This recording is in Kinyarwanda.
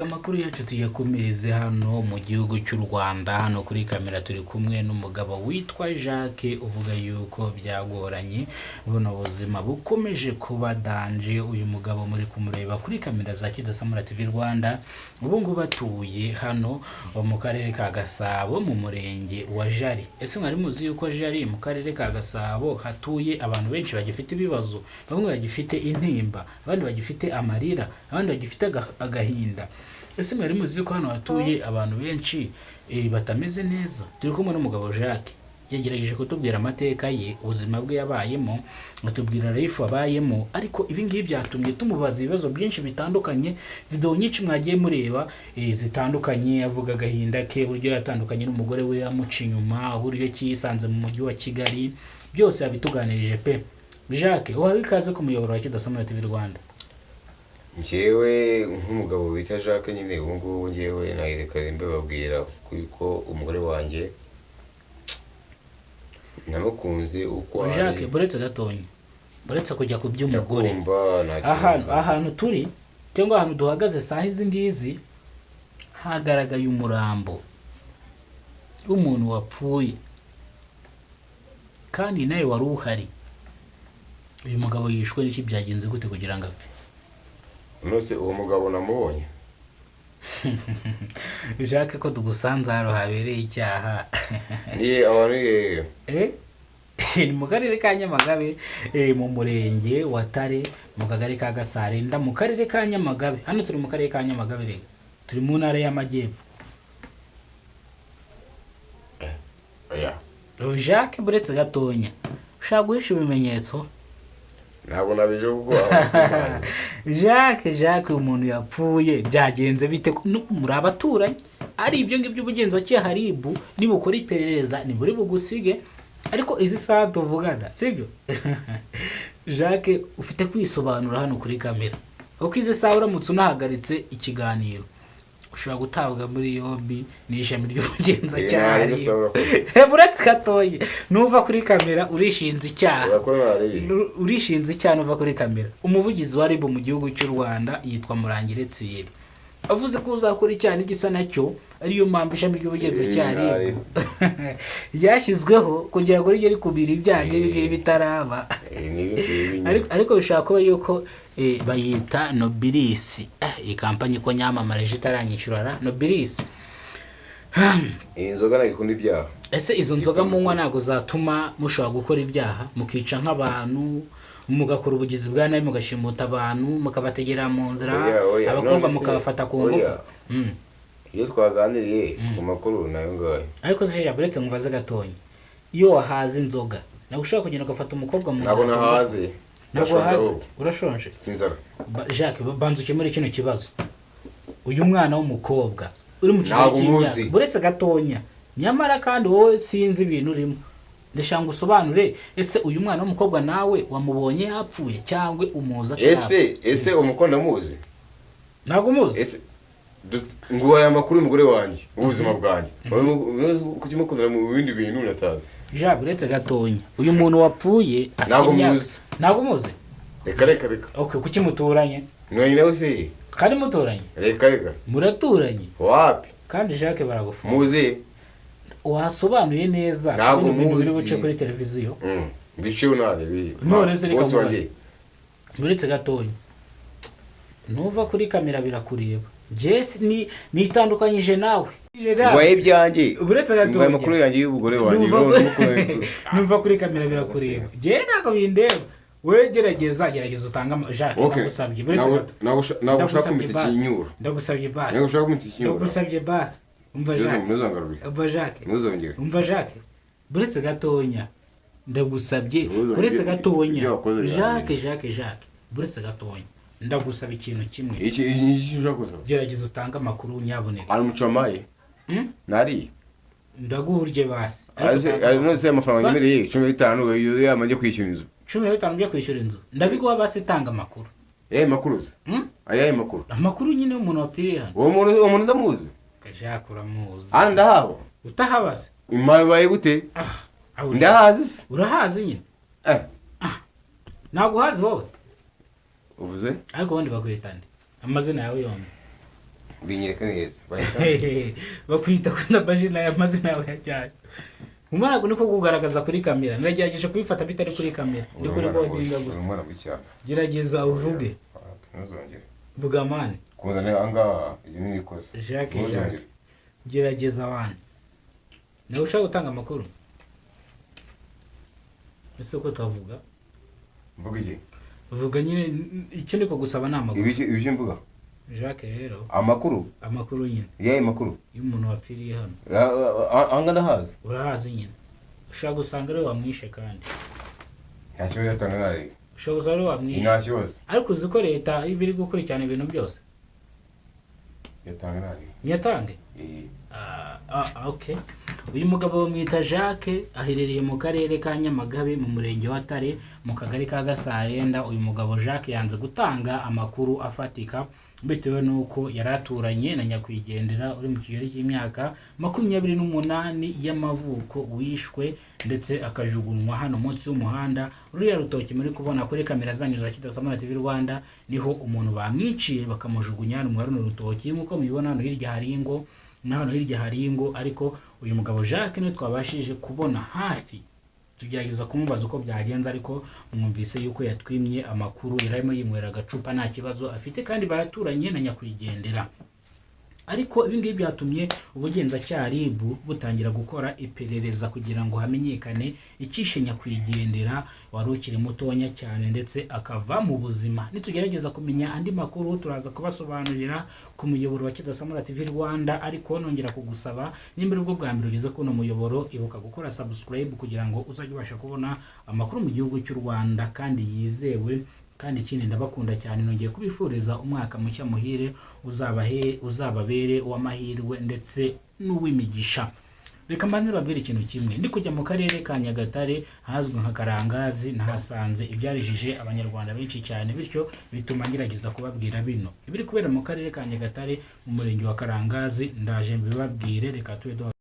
Amakuru yacu tuyakomereze hano mu gihugu cy'u Rwanda. Hano kuri kamera turi kumwe n'umugabo witwa Jacques, uvuga yuko byagoranye, buno buzima bukomeje kuba danger. Uyu mugabo muri kumureba kuri kamera za Kidasamura TV Rwanda, ubu ngubu atuye hano mu karere ka Gasabo, mu murenge wa Jari. Ese mwari muzi yuko Jari mu karere ka Gasabo hatuye abantu benshi bagifite ibibazo? Bamwe bagifite intimba, abandi bagifite amarira, abandi bagifite agahinda. Ese mwari muzi yuko hano hatuye abantu benshi batameze neza? Turi kumwe n'umugabo Jacques, yagerageje kutubwira amateka ye, ubuzima bwe yabayemo, atubwira life abayemo. Ariko ibi ngibi byatumye tumubaza ibibazo byinshi bitandukanye. Video nyinshi mwagiye mureba zitandukanye, avuga agahinda ke, uburyo yatandukanye n'umugore we amuca inyuma, uburyo ki yisanze mu mujyi wa Kigali, byose yabituganirije pe. Jacques, uhawe ikaze ku muyoboro wa Kidasamura TV Rwanda. Njyewe nk'umugabo bita Jacques nyine, ubu ngubu njyewe nahireka mbabwira kuko umugore wanjye namukunze uko ari. Jacques, buretse gatonya, buretse kujya ku by'umugore. Ndakumva, nta Ahantu kibazo. ahantu turi cyangwa ahantu duhagaze saha izi ngizi, hagaragaye umurambo w'umuntu wapfuye, kandi nawe wari uhari. Uyu mugabo yishwe n'iki? Byagenze gute kugira ngo apfe? None uwo mugabo namubonye. Jacques, ko tugusanze hano habereye icyaha? Ni abantu ni Ni mu karere ka Nyamagabe, mu murenge wa Tare, mu kagari ka Gasarenda, mu karere ka Nyamagabe. Hano turi mu karere ka Nyamagabe rero, turi mu ntara y'Amajyepfo. Oya. Jacques, buretse gatonya, ushaka guhisha ibimenyetso? Ntabwo nabije kuko aho simpazi. Jacques, uyu muntu yapfuye byagenze bite? Muri abaturanyi, ari ibyo ngibyo ubugenzacyaha RIB nibukora iperereza niburi bugusige. Ariko izi saha tuvugana, sibyo Jacques, ufite kwisobanura hano kuri kamera, kuko izi saha uramutse unahagaritse ikiganiro ushobora gutabwa muri yombi n'ishami ry'ubugenzacyaha Nari RIB. gusa urakoze. Buretse gatoya, nuva kuri kamera urishinze icyaha. Urakora naribi. Urishinze icyaha nuva kuri kamera. Umuvugizi wa RIB mu gihugu cy'u Rwanda yitwa Murangire Thierry, avuze ko uzakora icyaha n'igisa nacyo, ariyo mpamvu ishami ry'ubugenzacyaha RIB ryashyizweho kugira ngo rijye rikumira ibyaha nk'ibi ngibi bitaraba. Ni ibi ngibi nyine. Ariko bishobora kuba yuko bayita Nobilis. Iyi kampani ko nyamamarije itaranyishyura ra Nobilis? Iyi nzoga ntabwo ikunda ibyaha. Ese izo nzoga munywa ntabwo zatuma mushobora gukora ibyaha, mukica nk'abantu, mugakora ubugizi bwa nabi, mugashimuta abantu, mukabategera mu nzira, Oya, oya, abakobwa none se, mukabafata ku oya. ngufu? Iyo twaganiriye ku makuru nayo ngayo. Ariko se Jacques, uretse nkubaze gatonya, iyo wahaze inzoga ntabwo ushobora kugenda ugafata umukobwa mu Ntabwo nzira? nahaze. Ntabwo Ndashonje. wahaze? Ahubwo. Urashonje? Mfite inzara. Jacques, banza ukemure kino kibazo. Uyu mwana w'umukobwa uri mu kigero Ntabwo cy'imyaka muzi. Buretse gatonya, nyamara kandi wowe sinzi ibintu urimo, ndashaka ngo usobanure. Ese uyu mwana w'umukobwa nawe wamubonye yapfuye cyangwa umuzi atarapfa? Ese umukobwa ndamuzi? Ntabwo umuzi? Ese nguhaye amakuru y'umugore wanjye, w'ubuzima bwanjye, kuki mukundana mu bindi bintu natazi? Jacques, uretse gatonya, uyu muntu wapfuye afite Ntabwo imyaka muzi. Ntabwo umuzi? Reka, reka, reka. Okay, kuki muturanye? None nawe se? Kandi muturanye? Reka, reka. Muraturanye. Wapi. Kandi Jacques, baragufunga. Muzi. Wasobanuye neza Ntabwo bino bintu biri muzi. buce kuri televiziyo. Mbiceho nabi. None se reka Bose mubaze. wanjye. Uretse gatonya, nuva kuri kamera birakureba. Njye nitandukanyije nawe. Nguhaye ibyanjye. Uretse gatonya. Nguhaye amakuru yanjye y'umugore wanjye. Nuva kuri kamera birakureba, njye ntabwo bindeba. We gerageza utange Jacques, Okay. ndagusabye, uretse Ntabwo gato. ntabwo ntabwo ushaka Ndagusabye kumita basi. ikinyura. Ndagusabye basi. Ntabwo ushaka kumita ikinyura. Ndagusabye basi, umva Jacques. Ntuzangarure. Umva Jacques. Ntuzongere. Umva Jacques, buretse gatonya, ndagusabye. Ntuzongere. Buretse gatonya. Ibyo wakoze Jacques. birahagije. Jacques, Jacques, buretse gatonya, ndagusaba ikintu kimwe. Iki ushaka gusaba? Gerageza utange amakuru nyabuneka. Ari umucamaye. Nari. Ndaguhurye basi. Ariko Ase utange ari amakuru. none se amafaranga nyemereye 15 yuzuye yamajye kwishyura inzu. 15 byo kwishyura inzu ndabiguha basi, tanga amakuru. Eh, makuru se? Hmm? Ayahe makuru? Amakuru nyine y'umuntu wapfiriye hano. Uwo muntu ndamuzi. Jacques, uramuzi? Hano ndahaba. Utahabaze? Imaye gute? Ah, aho Ndahazi se? Urahazi nyine. Eh. Ntabwo uhazi wowe? Uvuze? Ariko ubundi bakwita nde, amazina yawe yombi? Binyereka neza. Bahita Bakwita kuri amazina, amazina yawe yajyanye umwana niko kugaragaza kuri kamera. Nagerageje kubifata bitari kuri kamera, ndi kuri recordinga Uri gusa. umwana w'icyana. Gerageza uvuge. Ntuzongere. Vuga man. Kuzana ahangaha ibyo ni ikosa. Jacques. Ntuzongere. Jacques, gerageza wana, nawe ushaka gutanga amakuru, ese ko utavuga? Mvuga iki? Vuga nyine, icyo ndi kugusaba ni amakuru. Ibiki, ibiki mvuga? Jacques rero. Amakuru? Amakuru nyine. Yaye makuru? Y'umuntu wapfiriye hano. Ahanga ndahazi. Urahazi nyine, ushobora gusanga ariwe wamwishe kandi. Nta kibazo, yatanga narebe. Ushobora gusanga ariwe wamwishe. Nta kibazo. Ariko uzi ko leta iba iri gukurikirana ibintu byose. Yatanga narebe. Ntiyatange? Eh. Ah, okay. Uyu mugabo bamwita Jacques, aherereye mu karere ka Nyamagabe, mu murenge wa Tare, mu kagari ka Gasarenda. Uyu mugabo Jacques yanze gutanga amakuru afatika bitewe n'uko yari aturanye na nyakwigendera uri mu kigero cy'imyaka 28 y'amavuko, wishwe ndetse akajugunywa hano munsi y'umuhanda. Ruriya rutoki muri kubona kuri kamera zanyu za Kidasamana TV Rwanda, niho umuntu bamwiciye bakamujugunya hano muri runo rutoki. Nk'uko mubibona, hano hirya hari ingo na hano hirya hari ingo, ariko uyu mugabo Jacques niwe twabashije kubona hafi, tugerageza kumubaza uko byagenze, ariko mwumvise yuko yatwimye amakuru. Yari arimo yinywera agacupa, nta kibazo afite, kandi baraturanye na nyakwigendera. Ariko ibi ngibi byatumye ubugenzacyaha RIB butangira gukora iperereza kugira ngo hamenyekane icyishe nyakwigendera wari ukiri mutonya cyane ndetse akava mu buzima. Nitugerageza kumenya andi makuru, turaza kubasobanurira ku muyoboro wa Kidasamura TV Rwanda. Ariko nongera kugusaba, nimba ari bwo bwa mbere ugeze kuri uno muyoboro, ibuka gukora subscribe kugira ngo uzajye ubasha kubona amakuru mu gihugu cy'u Rwanda kandi yizewe. Kandi ikindi, ndabakunda cyane, nongeye kubifuriza umwaka mushya muhire, uzabahe uzababere uw'amahirwe ndetse n'uw'imigisha. Reka mbanze babwire ikintu kimwe. Ndi kujya mu karere ka Nyagatare ahazwi nka Karangazi, nahasanze ibyarijije abanyarwanda benshi cyane, bityo bituma ngerageza kubabwira bino ibiri kubera mu karere ka Nyagatare mu murenge wa Karangazi. Ndaje mbibabwire, reka tube duha